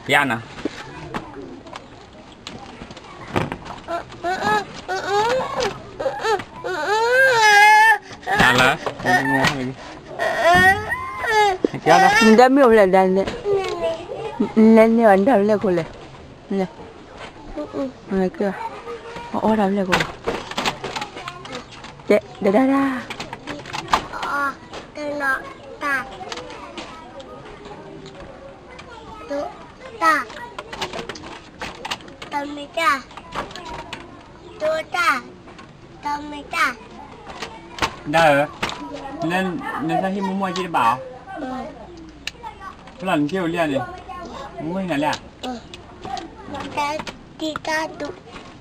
ပျၢ်နၤ နလၢ နဒၣ်မ့ၢ်အိၣ်ဖျဲၣ်ဒါလဲၣ်, လဲၣ်န့ၢ်အီၤနဒၣ်ဖျဲၣ်ခိၣ်လဲၣ်, လဲၣ်, အီၣ်ဒၣ်ဖျဲၣ်ခိၣ်, တဲ, ဒဒၣ်ဒၣ်, တနီၤတၢ်, တၢ်, တမ့ၢ်တၢ်, တတၢ်, တမ့ၢ်တၢ်, ဒၣ်ဧၢ, နတၢ်ဟံၣ်မူမီၢ်က့တဘၣ်အီၤ, ဖဲလီၤနထံၣ်အိၣ်လံဧါန့ၣ်, မူမီၢ်ဟံၣ်နၤလံဧါ, နထံၣ်တၢ်ဒူၣ်,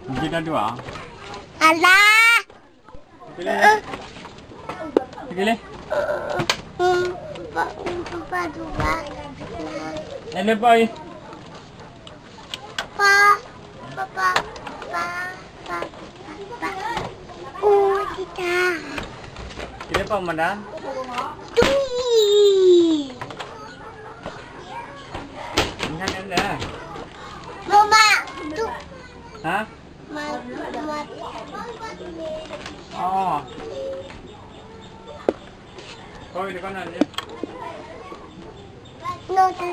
နထံၣ်တၢ်ဒူၣ်ဧါ, အလါ တက့ၢ်လံ, အဲလၢပီၢ်အံၤ, ပၢ်, ပၢ်, ပၢ်, ပၢ်, ပၢ်, ပၢ်, အိၣ်တံၢ်တၢ်, တက့ၢ်လံပီၢ်မၤဒၣ်, တူၢ်, မမ, တူၢ်, ဟါ မၤ, မၤ, အီ, ကီၢ်အံၤတကီၢ်နၤန့ၣ်, နတတဲ,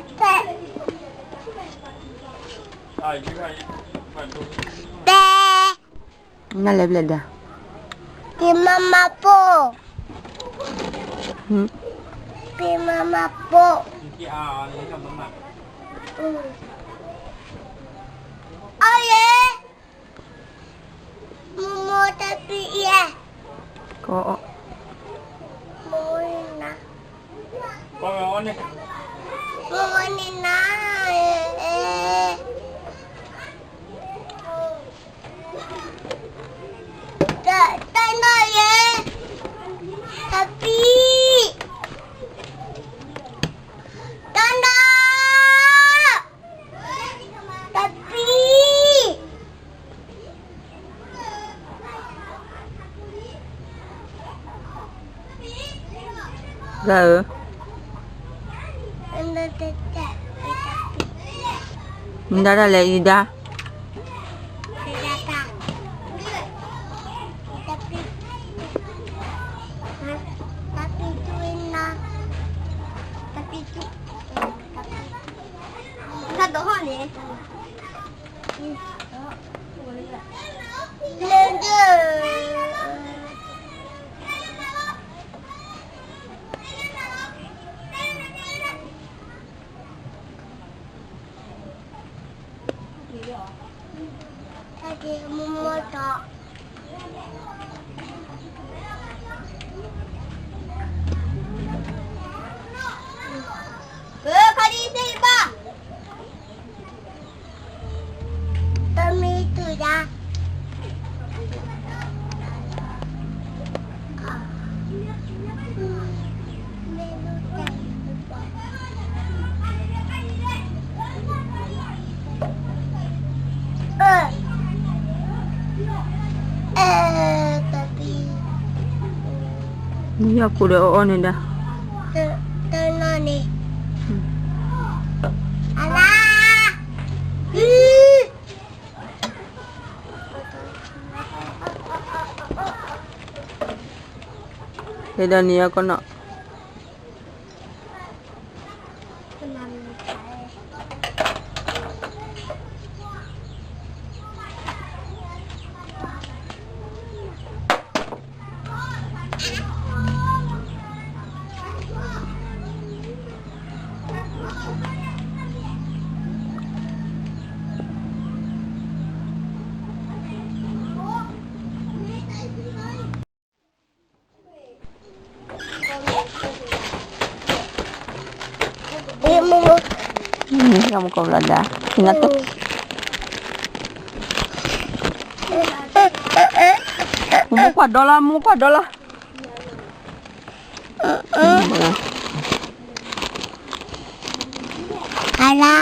တဲ, နလဲၤဘျဲၣ်ဒၣ်, ပမၤမၤပိၢ်, ပမၤမၤပိၢ်, အီယဲ မိၢ်မိၢ်တပျံၤယဲ, ကီ, မိၢ်မိၢ်န့ၣ်နၤ, မိၢ်မိၢ်န့ၣ်နၤ, တၢ်နီၢ်ယဲ, တပျံၤ, တၢ်နီၢ် တပျံၤ, ဂၤဧၢ, မ့ၢ်ဒၣ်တၢ်လဲၣ်အံၤဒၣ်, တၢ်ဒိၣ်ဟီၣ်န့ၣ် တၢ်ဒ့မူမီၢ်တီၢ်, ခီဒံသ့ၣ်ဘၣ်, တမံၤတူၢ်ယၤ မ့ၢ်ယီၢ်ခိၣ်ဒီးအီၣ်အီၣ်န့ၣ်ဒၣ်, တနီၤန့ၣ်, အလါ, တဲဒၣ်န့ၣ်အကနီၤ မူမူကွၢ်ဒီလါ, မူမူကွၢ်ဒီလါ, အလါ.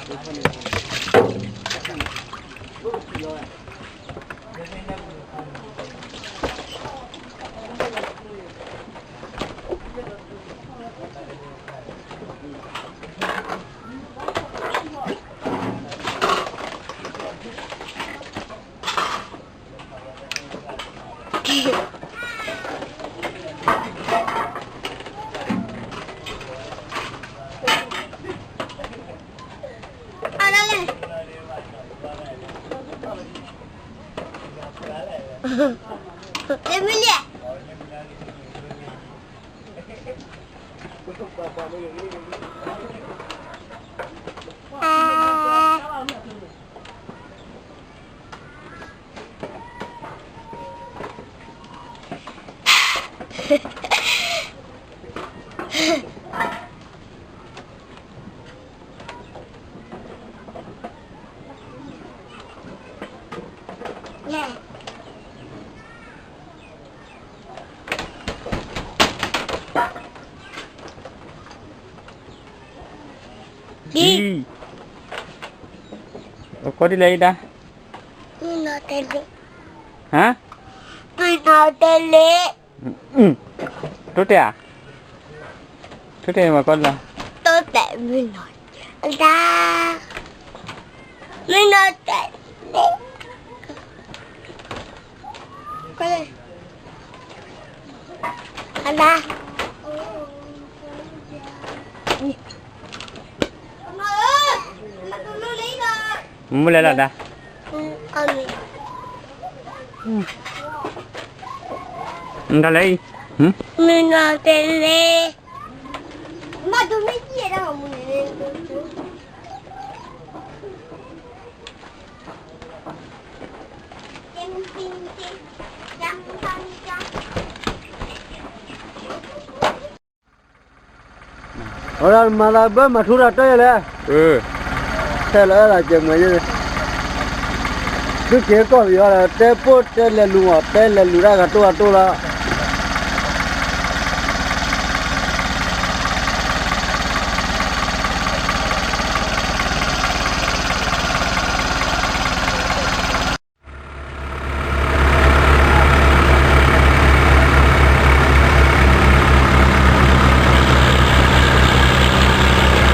ဒ်, အကီဒ်လဲၣ်အံၤဒၣ်, မုၢ်နီၢ်တဲလ့, ဟါ, မုၢ်နီၢ်တဲလ့, တိတဲဧါ, တိတဲမၤကီဒ်လဲၣ်, တိတဲမုၢ်နီၢ်, ဒၣ်, မုၢ်နီၢ်တဲလ့, အဒၣ်, မုၢ်လဲၤလီၤဒၣ်, မုၢ်နီၢ်တဲလ့, မုၢ်နီၢ်တဲလ့, မုၢ်နီၢ်တဲလ့, မုၢ်နီၢ်တဲလ့, အဝဲဒၣ်မၤသးဘၢမၤထူရၤတၢ်ယဲလဲၣ်, ထဲလၢအၢၣ်လီၤကဲမွဲယဲ, သုက့ၤကီၢ်ပယီၤဒီး တဲပိၢ်တဲလဲၤလူၤမး တဲလဲၤလူၤတၢ်ဂၤတိၢ်ဂၤတိၢ်လီၤ. တၢ်လီၢ်မ့ၢ် ကီၢ်ထး, ကီ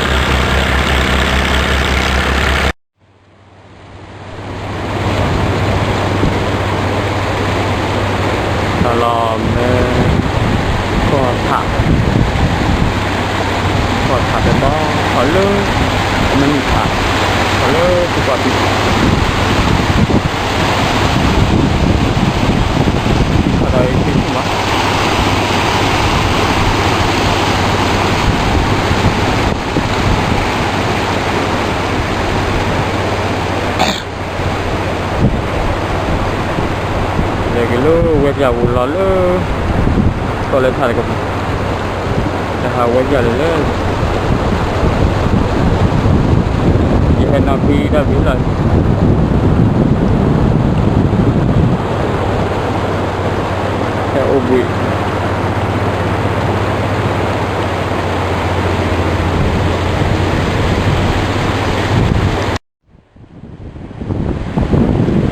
ၢ်ထးတဘီ ခီလၢ မနုၤထး, ခီလၢသုကီၢ်သံ, ခီဒီးအံၤသ့ၣ်မး လဲၤက့ၤလၢဝဲပၠးပူၤလီၤလၢ ကီၢ်လၢထးတကပၤ, တဟးဝဲပၠးလၢလၢ ယဟဲနီၣ်ဖံးတၢ်ဖံးလီၤ, ဟဲအိၣ်ဘှံး တ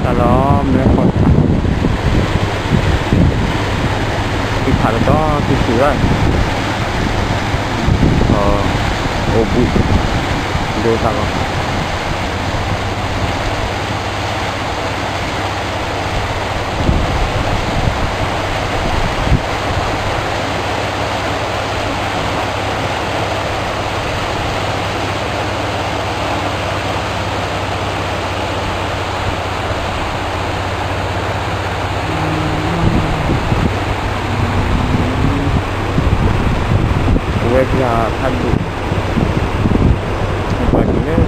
ၢ်လီၢ်မ့ၢ်ဃီ, သုဖးတတီၤသုစုၤလီၤ, အိၣ်ဘှံး ဒိသးလီၤ. ဝဲပၠးဖးဒိၣ်, ပှၤဒ်လဲၣ်,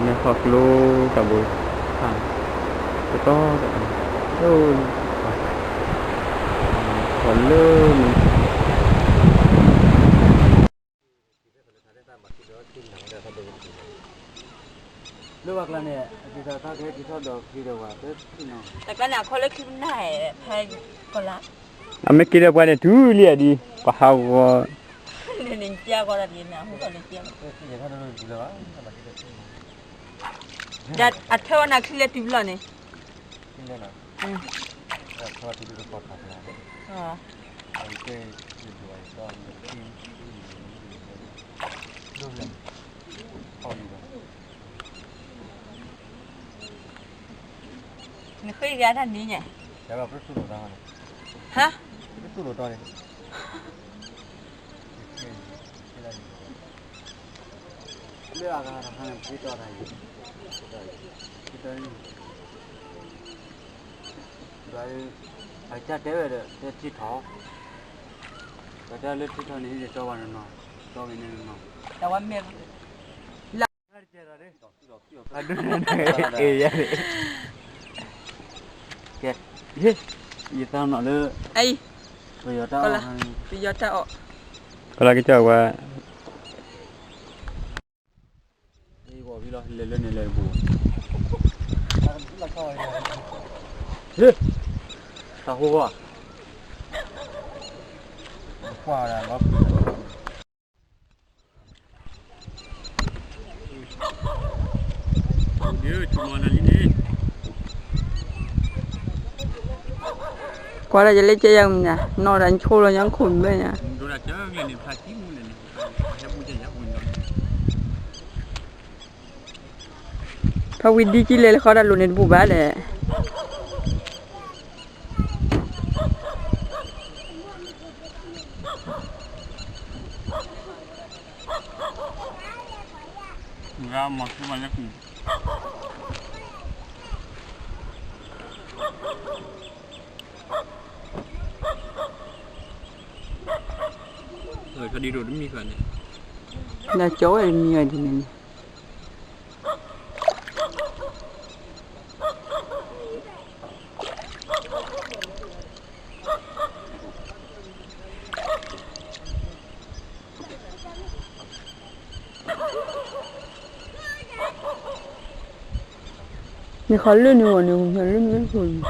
မ့ၢ်ဟီၣ်ကျိတၢ်ဘိ, တတီၤတတီၤ, ခီလၢမနုၤ ဝဲကျါန့ၣ် အက့ၤထီၣ်သးကဟဲက့ၤထီၣ်ဒီးက့ၤဒီးဝဲ တကျါန့ၣ် အခီလၢခံပနၢ်ဟဲ ဖဲကီၢ်လါ အမ့ၢ်က့ၤဒီးပှၤန့ၣ် ထူလံအဒံး ပှၤဟးဂီၤ န့ၣ်ကဲကီးဒ်န့ၣ် အဟူထီၣ်န့ၣ်ကဲ အထၢဝဲနၤချံလဲၤတုၤဘျီန့ၣ် နဃ့ကၤတၢ်နံၤညါ ဟါ လၢအဂၤတခါန့ၣ် ပှ့ၤတီၢ်တၢ်အံၤ ပှ့ၤတီၢ် အကစၢ်တဲဝဲဒီး တဲထံထီၣ် ပတဲလၢထံထီၣ်န့ၣ် ယတဲဘၣ်နီၢ်နီၢ် တီၢ်က့ၤန့ၣ်နီၢ်နီၢ် တၢ်ဝဲမ့ၢ် ကဲ ယသးနီၣ်လၢ ပယီၤတၢ်အီၣ် ပယီၤတၢ်အီၣ် ကလၢကစၢ်ဝဲ ဂီၤဝံၤလီၤ လဲၤလၢန့ၣ်လဲၤတဘူး ဟ့ တၢ်ဟိဂီၢ် ကွၢ်ဝဲဒၣ်လီၤ ကွၢ်လၢယလဲၤကဲယၤမနုၤ နီၢ်ဒီးဆိလီၤညီခိၣ်ဘၣ်ညါ ဖးဝံၤဒ်ကံလဲၤလၢဃီတၢ်လိၤန့ၣ်တဘူးဘၣ်လဲၣ် ဂၤမၤဆူမၤလၢကူ ခီဒံးဒိၣ်တမံၤဃာ်န့ၣ် နကၠီဝဲတမံၤဃာ်ဒ်န့ၣ်န့ၣ် နခီလၢနဂီၢ်န့ၣ် နလၢနလၢနခိၣ်န့ၣ်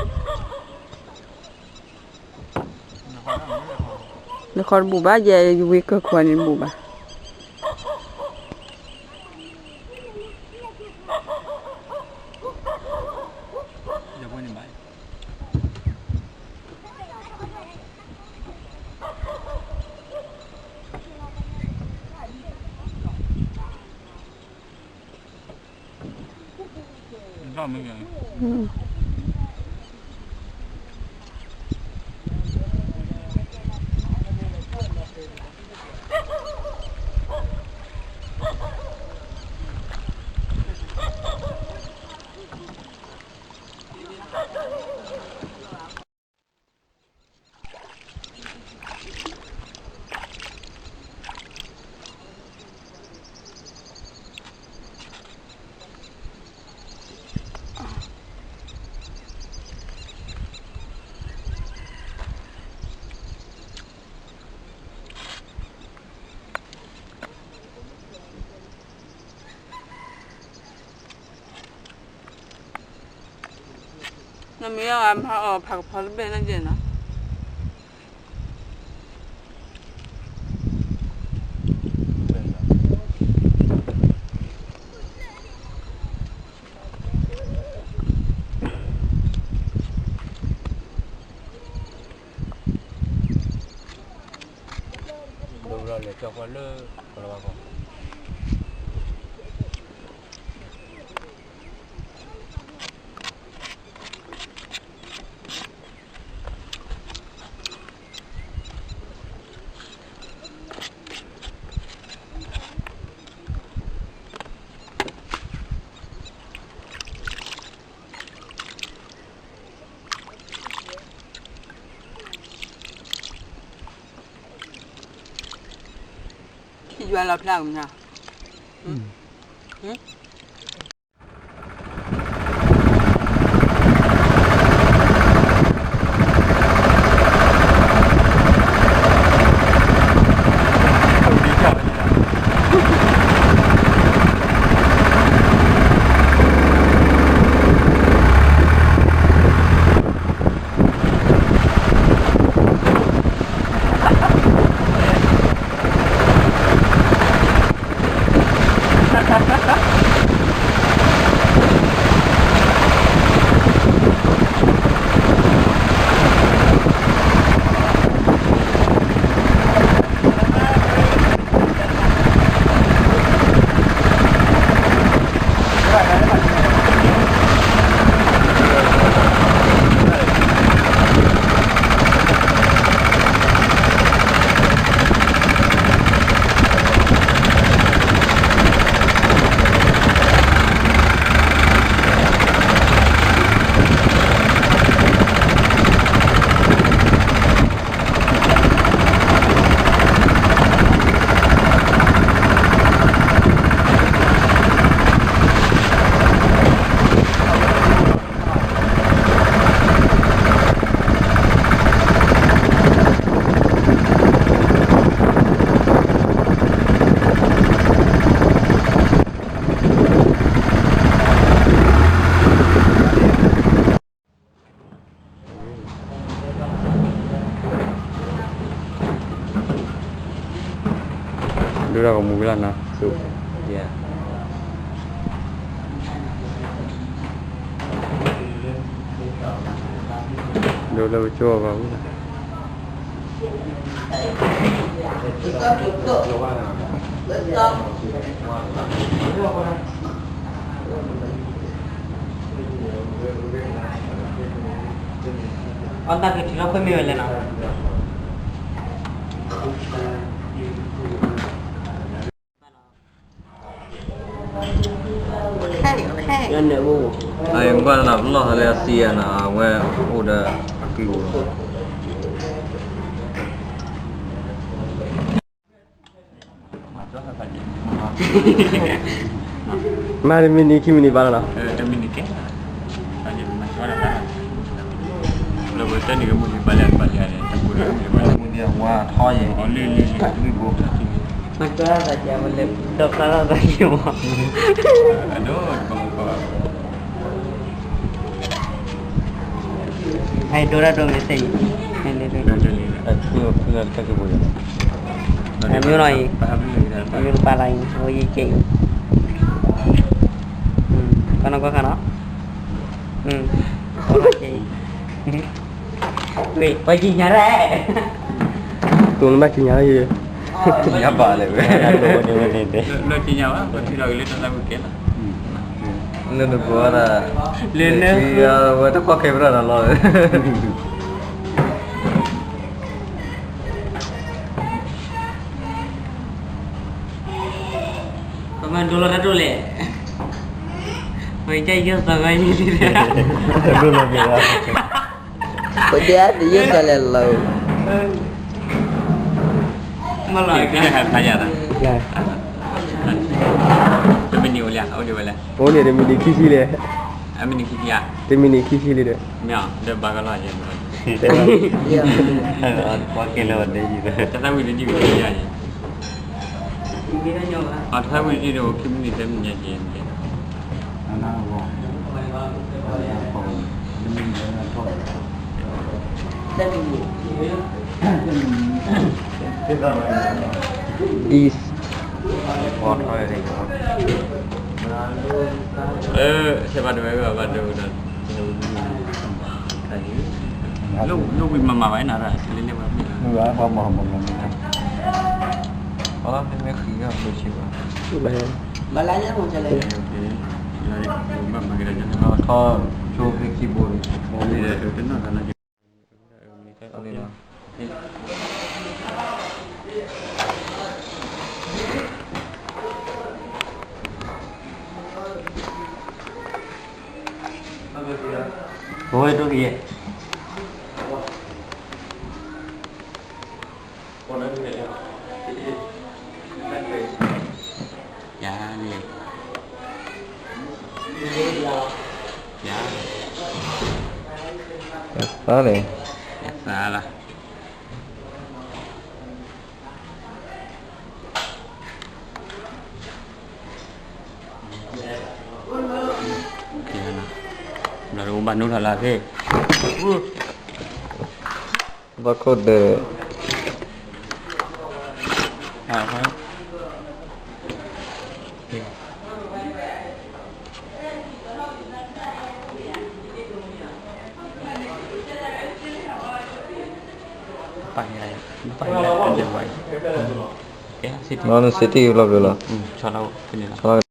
နခီတဘူးဘၣ် ယဝံၤကၢၢ်ခိၣ်န့ၣ်တဘူးဘၣ် နမ့ၢ်အီၣ်အမၤအီၣ် ဖးကဖီတဘ့ၣ်န့ၣ်နီၤ ဒိၣ်လီၤလဲၤကၠီကွၢ်လၢကလီၤဘၣ်ကီ ယွၤလီၤဖျါကမနၤ ဒ်ကၢ် ဒိၣ်ဒီးကမူၤဝံၤလီၤနီၤ, စူး, ဒိၣ်လၢပကၠိအဂီၤဝံၤလီၤ. အတၢ်ကထံၣ်ထီၣ်ခွဲးမ့ၢ်ဝဲလဲၣ်နီၤ. အကွၢ်လၢပလီၢ်ဟဲလၢအသံယါနီၤ, အဝဲအိၣ်ဒီးအကျိၤလီၤ. မၤတမံၤနံၤခံမံၤနံၤဘၣ်လီၤနီၤ. လၢပတဲန့ၣ်ကမူၤနံၤဘၣ်လၢဘၣ်လၢန့ၣ် တပူၤလၢမူၤနံၤဘၣ်လၢဝါထီယဲၢ်, မၤကၠီသးကဲဝဲလၢ ဒီးဖျါထီၣ်သးကဲဝဲ အဒိ ဟဲဒိတၢ်ဒိမ့ၢ်သ့ၣ်, မ့ၢ်လီၤအံၤ, ကနကွၢ်ခါနီၤ, ပှၤက့ၤညါရဲ, တိၢ်နဘၣ်က့ၤညါရဲ, ညါဘၣ်လဲၣ်ဝဲ, လၢနက့ၤညါဝဲ ပထံၣ်ဒီးက့ၤလၢတၢ်သးဝံၣ်ကဲလီၤ, လၢနကွၢ်ဝဲဒၣ်, လၢန, ဝဲတခီကဲဝဲဒၣ်ဒီးလီၤ ပမၤဒိလီၤတၢ်ဒိၣ်လဲၣ်, ပကယဲၢ်သးဂၤယဲၢ်, ပဒဲတယဲၢ်သးလဲၣ်လီၤ, တမံၤနံၤအိၣ်လံ, အိၣ်ဒံးဝဲလဲၣ်, အိၣ်န့ၣ်တမံၤနံၤခံဆံလဲၣ်, အမံၤနံၤခံဆံဧါ, တမံၤနံၤခံဆံလံဒီး, မ့ၢ်ဒီးဘၣ်ကလီၤယဲၢ်, ပှၤကဲလၢဝဲဒ်ယံၤ, တၢ်သးဝံၣ်တဒံၣ်ဝံၤတဒံၣ်ယဲၢ်, တၢ်သးဝံၣ်တဒံၣ်ဒီးခံမံၤနံၤသၢမံၤညါယဲၢ်, ဒ်, လၢဝံၤမၤမၤဘၣ်နၤ, ထီၣ်ကၠိဖဲခံဘိန့ၣ်, ပဝဲဒိၣ်ကယဲၢ်, ယၤန့ၣ်, ယၤ, ယၤသးလီၤ. ဘၣ်နုာ်ထီၣ်လၢသ့ၣ်, ဘၣ်ခိၣ်ဒၢး နစ့တံၢ်ဘျီဘျီလီၤ.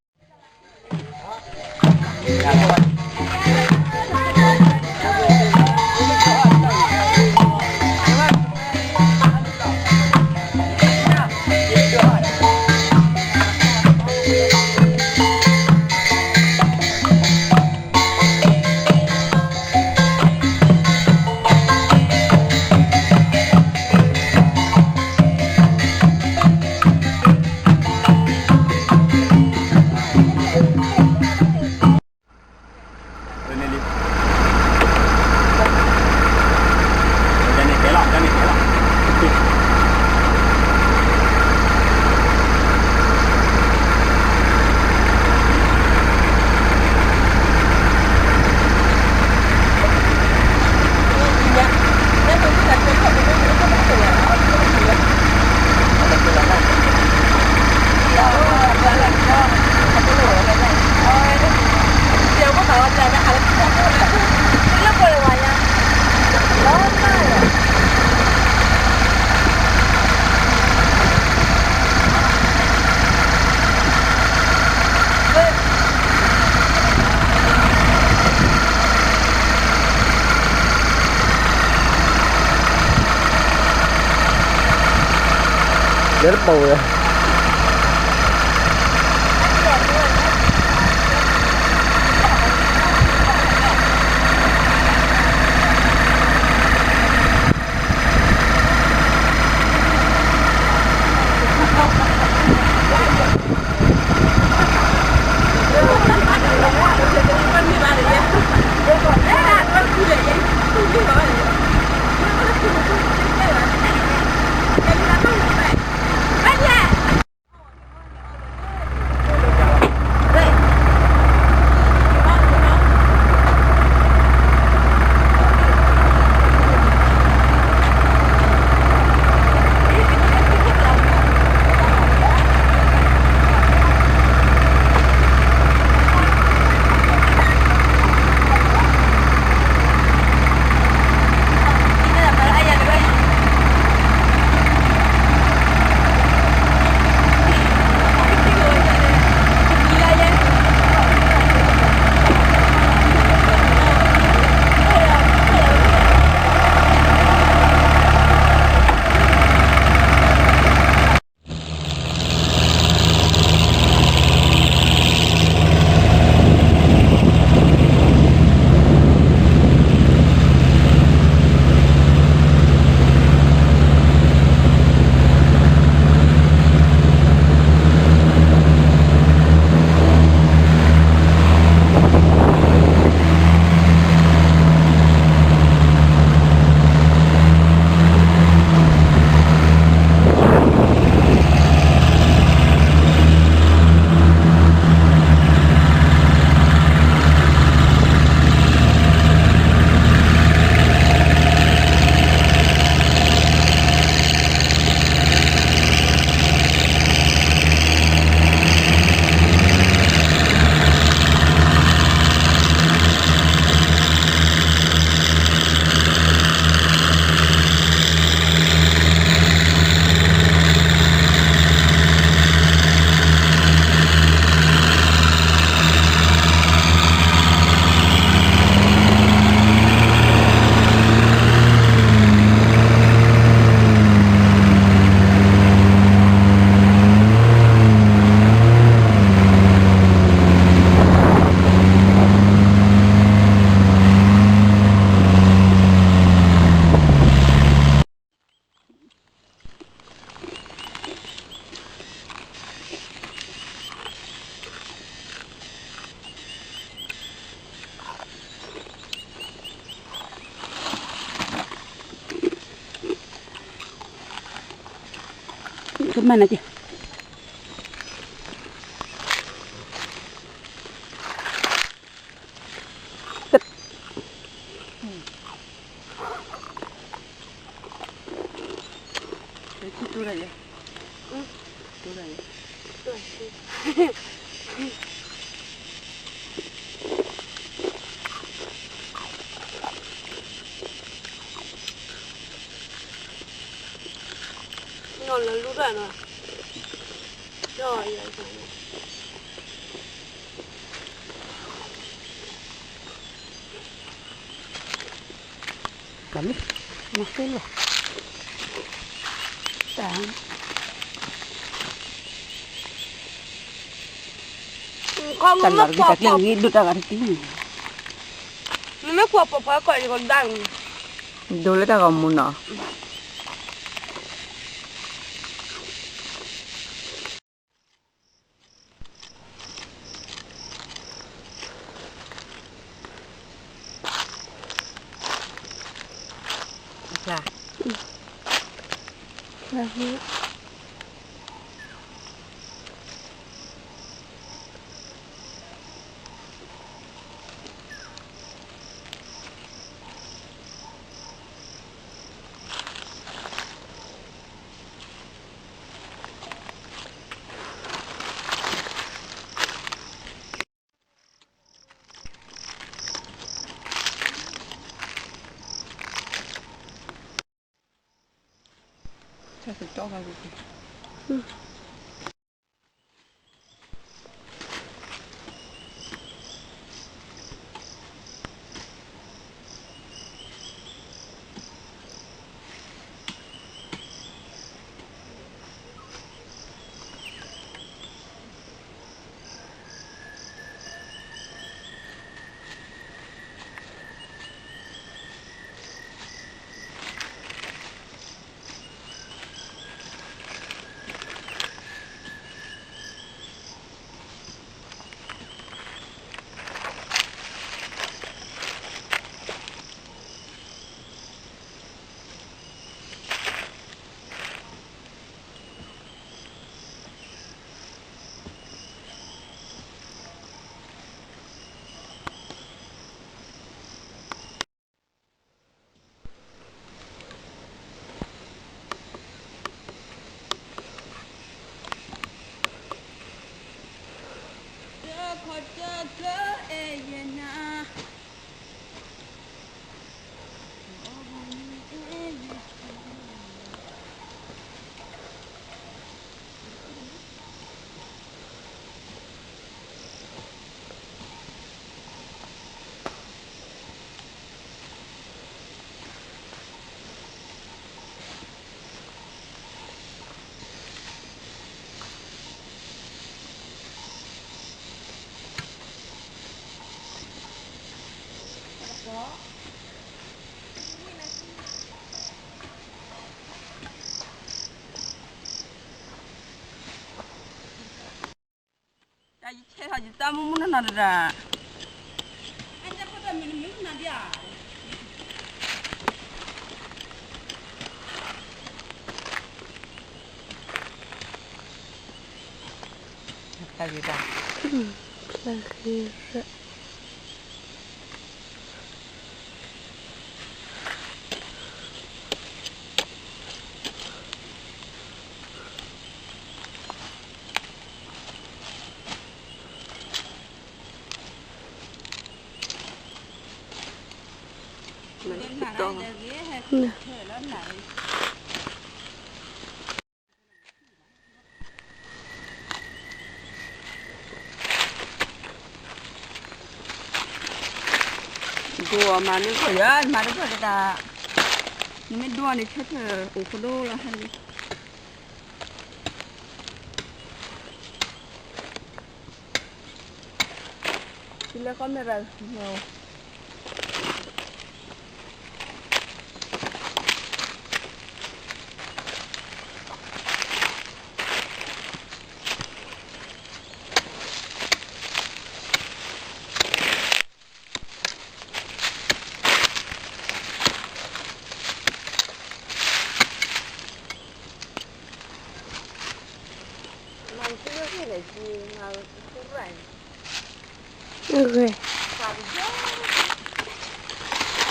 လဲၤတပိာ်ဝဲ. ကမၤနၤက့ၤ တၢ်လီၤ တၢ်လီၤတက့ၢ် တၢ်ကျဲဂ့ၤဒိၣ်တၢ်ဂၤတက့ၢ် နမ့ၢ်ကွၢ်ပှၤပှၤကီၢ်ယကဒၣ် ဒိၣ်လၢတၢ်ဂီၤမူနီၤ တၢ်ယဆဲးထီၣ်ယတၢ်မူမူနီၢ်နီၢ်တဒၣ်, တၢ်ဂ့ၤတၢ်, တၢ်ဂ့ၤတၢ်. ဒိၣ်မၤန့ၢ်ဂီၢ်ယၤ, မၤတဂီၢ်တတၢ်, နမ့ၢ်ဒိၣ်န့ၣ် ဆၢထၢၣ်အိၣ်ဖးဒိၣ်လီၤဟဲလံ. လၢဃီ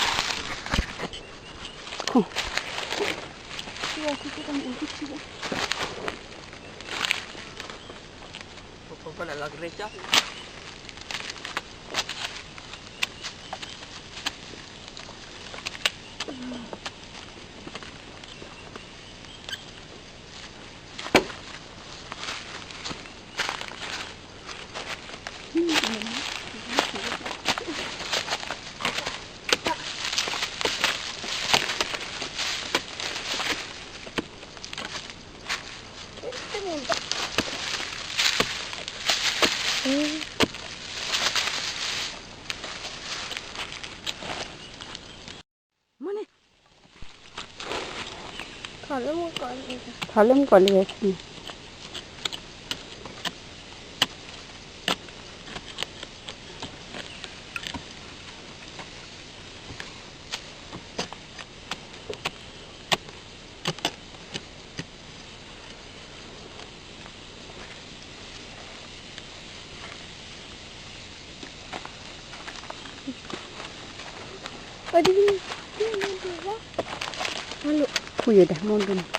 မဲရၤ မ့ၢ်န့ၣ်, ထီၣ်လၢမုၢ်ကီၢ်လံ, ထီၣ်လၢမုၢ်ကီၢ်လံ. ဖုယဒၣ်မူဒၣ်န့ၣ်,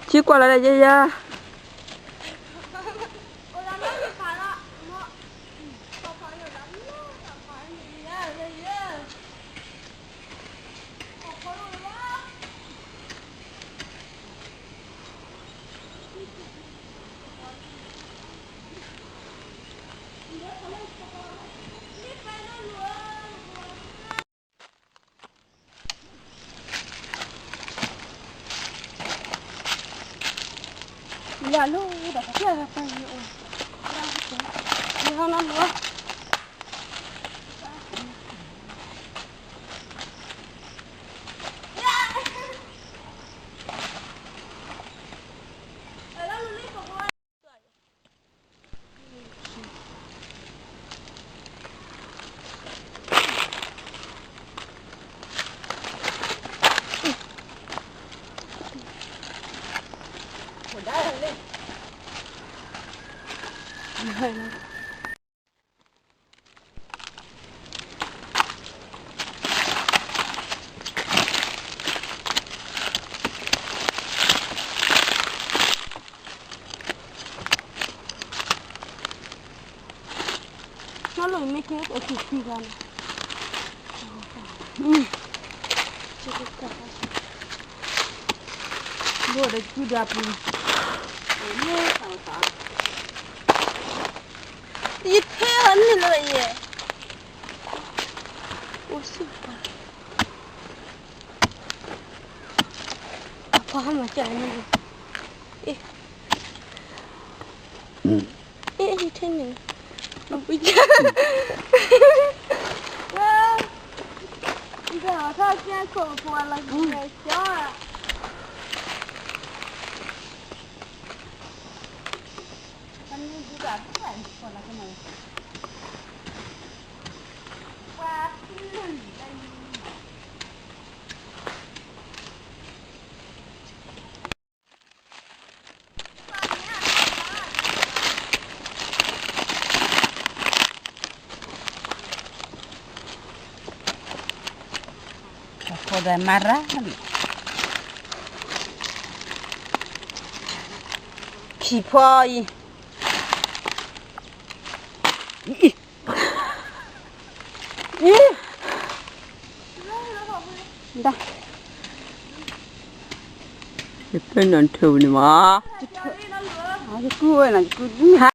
ထံကွၢ်လီၤလၢယဲယၤ, အိၣ်လၢမ့ၢ်ဖးလီၤ, မ့ၢ်ဖးလီၤလၢမ့ၢ်ဖးန့ၣ်ယၤ, ပှၤလၢဒီးပှၤပှၤပှၤယအိၣ်, ယဟီနီၤလီၤ. နီၢ်လိၣ်မ့ၢ်ကဲအီၤတံၢ်တံၢ်ဂၤန့ၣ်, ဘိၣ်ဒီးကုဒၣ်ပူၤ, ယထဲအီၤန့ၣ်လၢယဲ, အိၣ်ဆူၣ်ပှၤ, အဖီဟါမၤကၢ်န့ၣ်, အ့ အ့ ယထဲန့ၣ်, ဖိဒီးမၤရၣ်, ဖံဖီအံၤ, အံၤ, ဒၣ်, ယပၢၢ်နီၢ်ထၢၣ်န့ၣ်မး, ယကူၣ်ဝဲနီၤ ယကူၣ်ဒုးဟါ.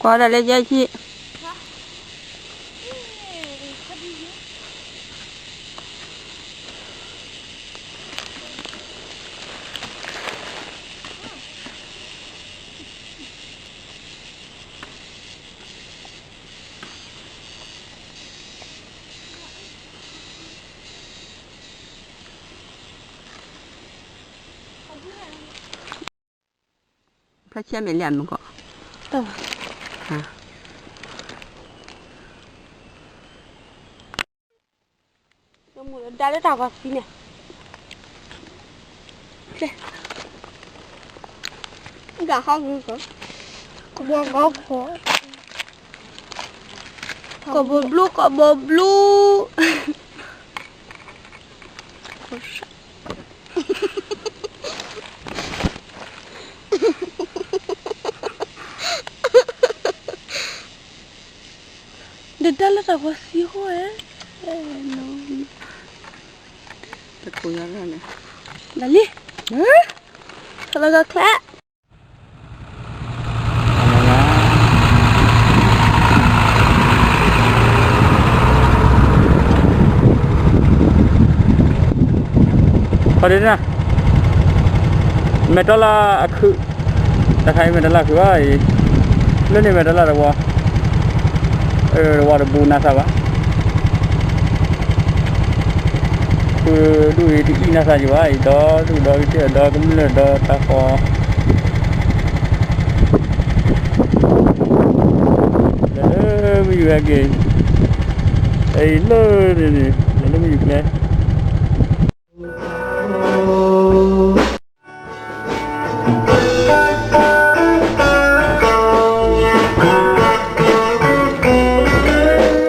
ကွၢ်ဒၣ်လၢယဲၢ်ဆံ. ဖျါဆဲမဲာ်လံမုၢ်ကီး, ဒါလၢတၢ်ဂီၤသံန့ၣ်, ကဘီဂီၤဖီ, ကဘီဘျူး ကဘီဘျူး. ဒီးတၢ်လၢတၢ်ဝီသံဃိဝဲ, တကိးယၤလၢန့ၣ်, ဒၣ်လံ, ဟဲလီၤဂၤချဲ. ဒ်န့ၣ်, မဲာ်တီၢ်လၢအခုး, တၢ်ခါအံၤမဲာ်တီၢ်လၢအခုးဘၣ်အံၤ, လၢန့ၣ်မဲာ်တီၢ်လၢတဝီ, တဝီတဘူးနါသးဘၣ်, ဃုဒူၣ်အံၤတအံၣ်နါသးယံၤဘၣ်အံၤ ဒီဒူၣ်ဒီကစၢၢ်ဒီကမျၢၢ်ဒီတၢ်ဃီ လဲၤလၢမုၢ်ယူၤဟဲက့ၤ, အံၤလၢန့ၣ်န့ၣ် လဲၤလၢမုၢ်ယူၤကျဲ နထံၣ်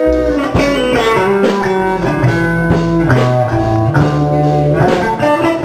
ဘၣ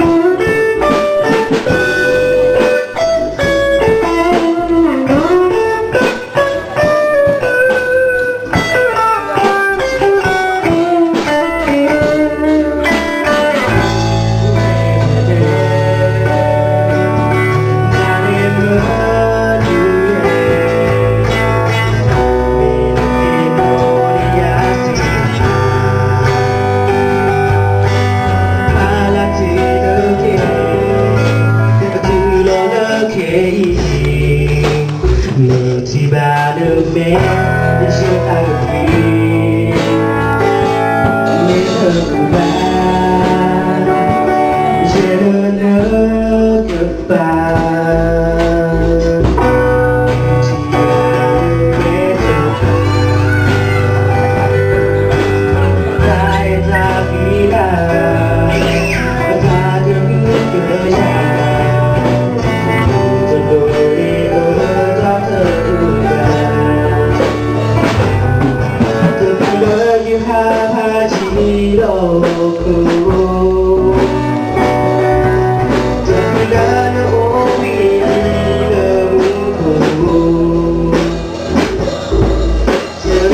်နမဲာ် ယတၢ်ကပှံၤ, မ့ၢ်နကူၣ်ဘၣ် ယဲလၢနကပၤ, နထံၣ်ဘၣ်နမဲာ် တၢ်အဲၣ်တၢ်ကွံလၢ အတၢ်ကဟုကယာ် တဒိးန့ၢ်အတၢ်သဂၢၢ်ဘၣ်, တမ့ၢ်လၢယဟးဖးထံလီၢ်ခိၣ်, တမ့ၢ်လၢနအိၣ်ဘှံးလၢမူခိၣ် ယတၢ်မူဒံး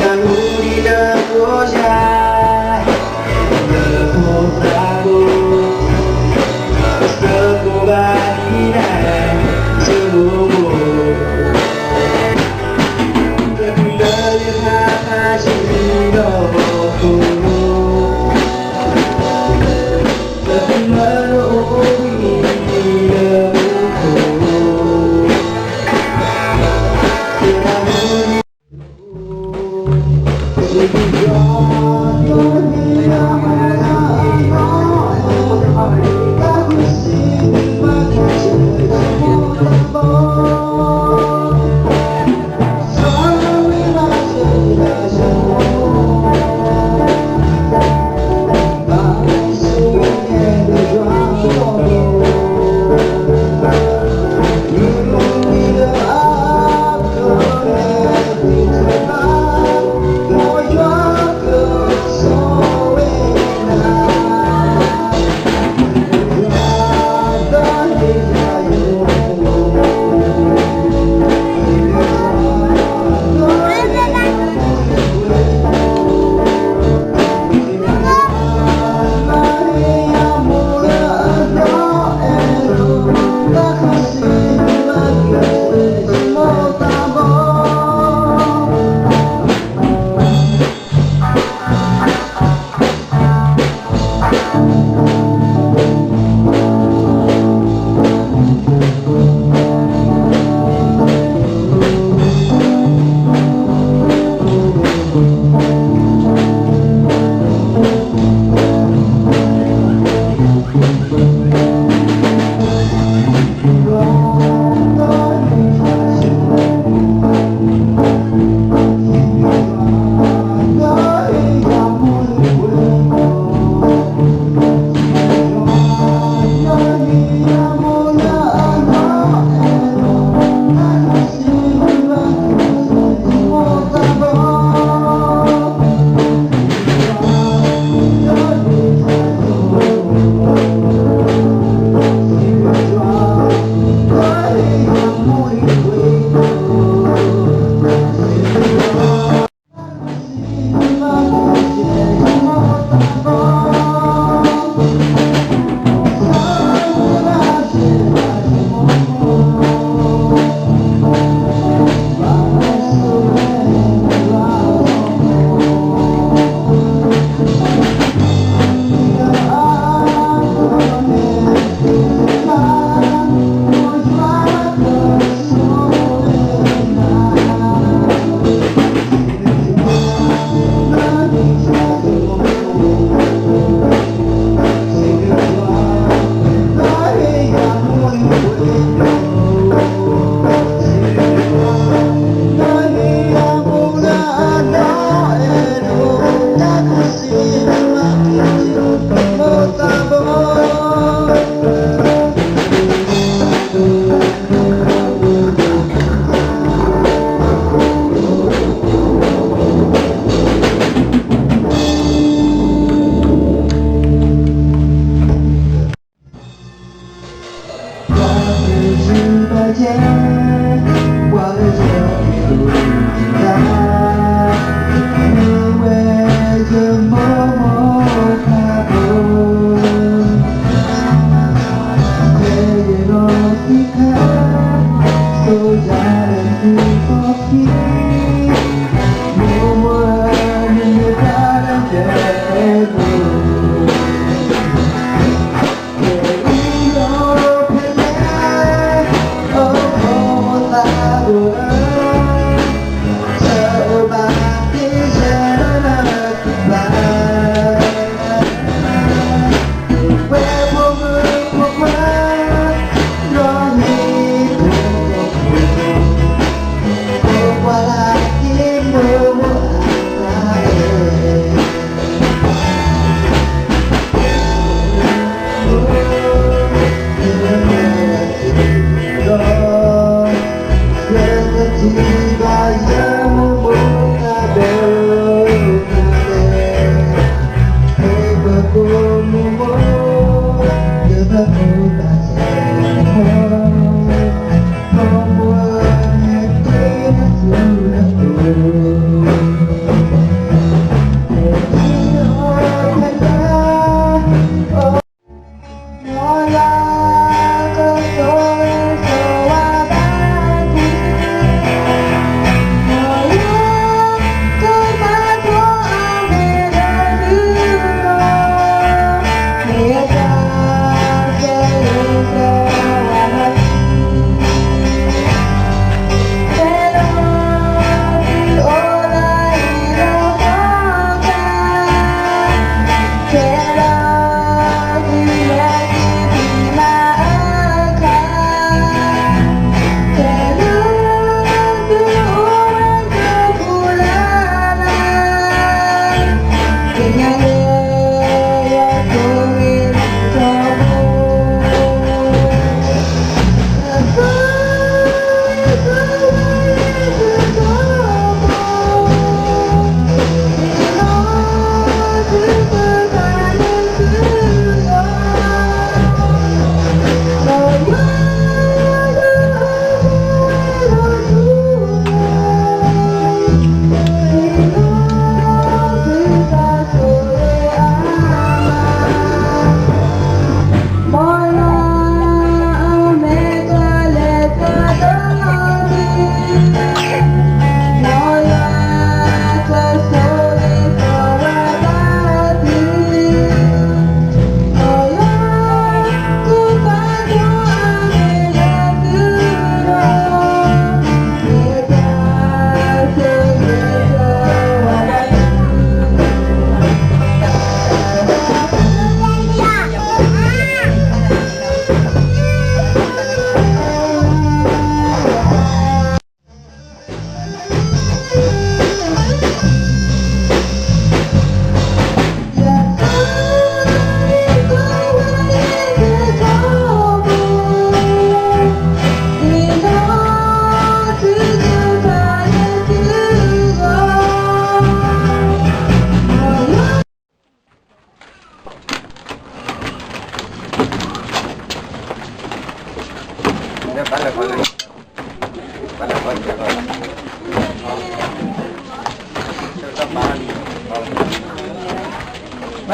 နကိးယၤ လၢဖိသၣ်ခိၣ်, ပစၢကိးဘၣ်ဒံးနၤ ယမိၢ်မိၢ်, တမ့ၢ်လၢယဟးဖးထံလီၢ်ခိၣ်, တမ့ၢ်လၢနအိၣ်ဘှံးလၢမူခိၣ်, ယတၢ်မူဒံး ယဲ, ပှၤလၢယကဒိးန့ၢ်တၢ်, မ့ၢ်ဝဲယမိၢ်မိၢ်ပၢ်ပၢ်, ဖဲယနီၢ်သံခါ, စိယၤလၢသုသီခံ, မိၢ်မိၢ်ဧၢ နမ့ၢ်တ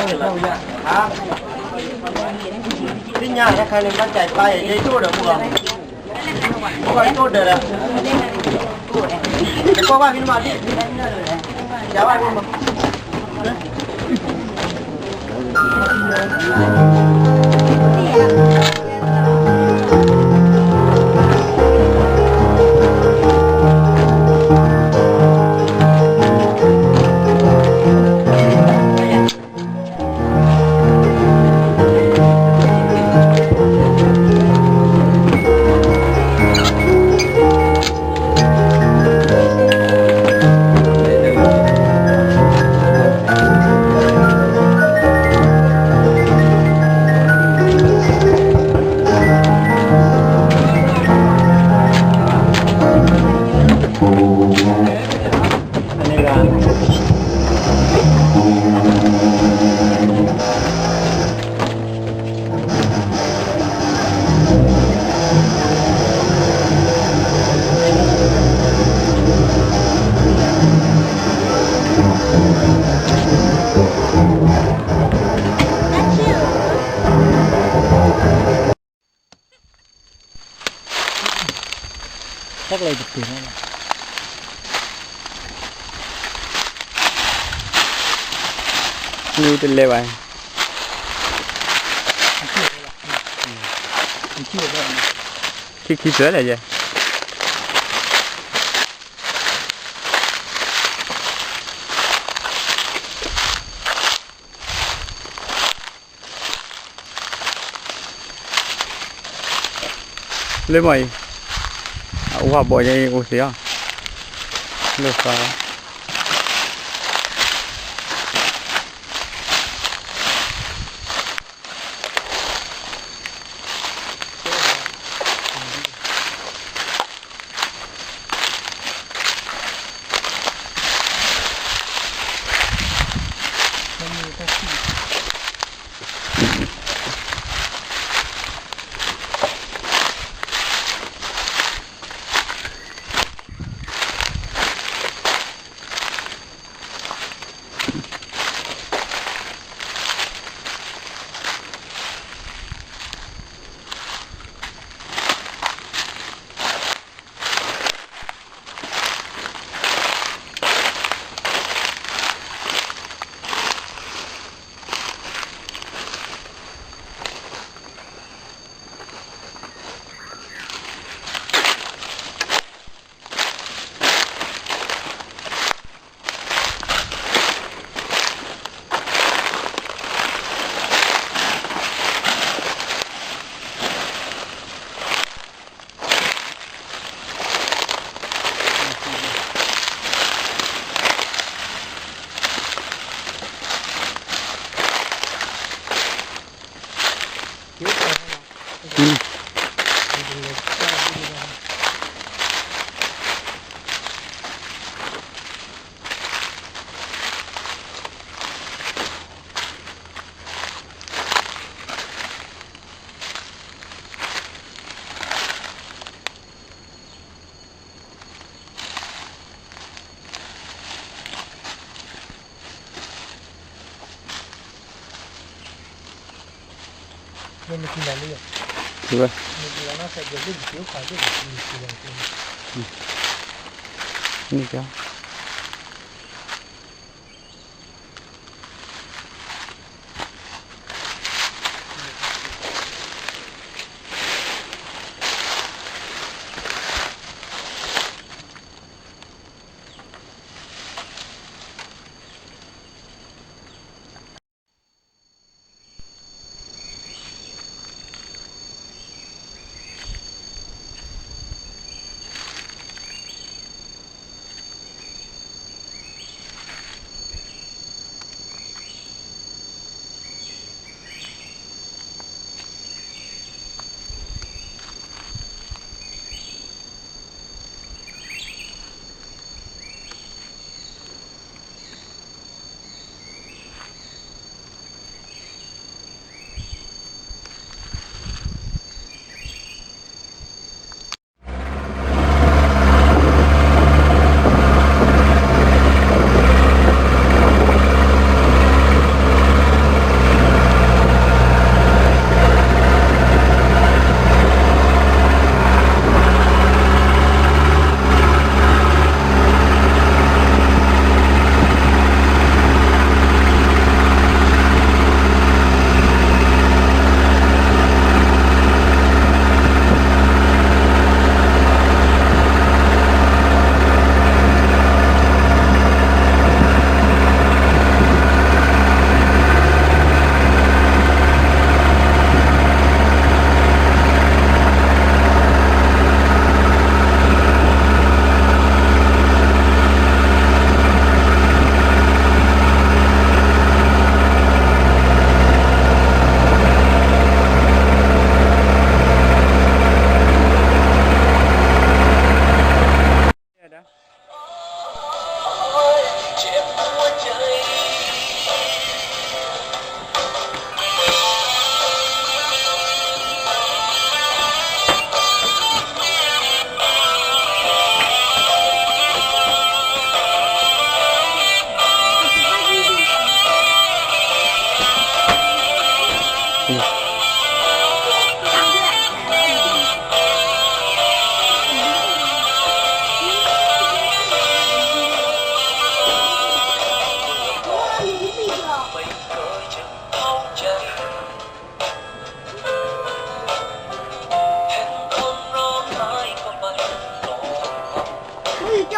ၢ်လၢယအဲၣ်ဒိး သ့ၣ်ညါတခါန့ၣ် ဘၣ်ကၠိပာ်ယဲၢ်ဒိၣ်ဒီးပှၤ ပှၤဒိၣ်ဒီးဒီး ယကွၢ်ဘၣ်ဖဲန့ၣ်မးဒ် ယကွၢ်ဘၣ်ဖဲန့ၣ်မး တၢ်ကျဲၤတပ့ၤလီၤ, မ့ၢ်တလဲၤဘၣ်, ခံခံဖျၢၣ်လဲၣ်ယဲ. လၢမ့ၢ်အံၤ, အဝါဘီၣ်ညါအံၤအိၣ်သ့ၣ်အီၤ, လၢသီ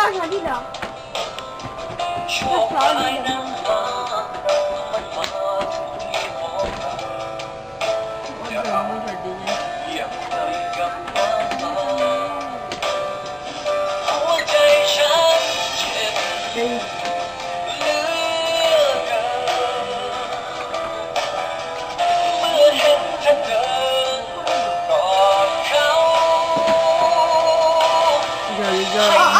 လီၤဒ်လီၤ, လီၤဒ်လီၤ, ယီၤယီၤ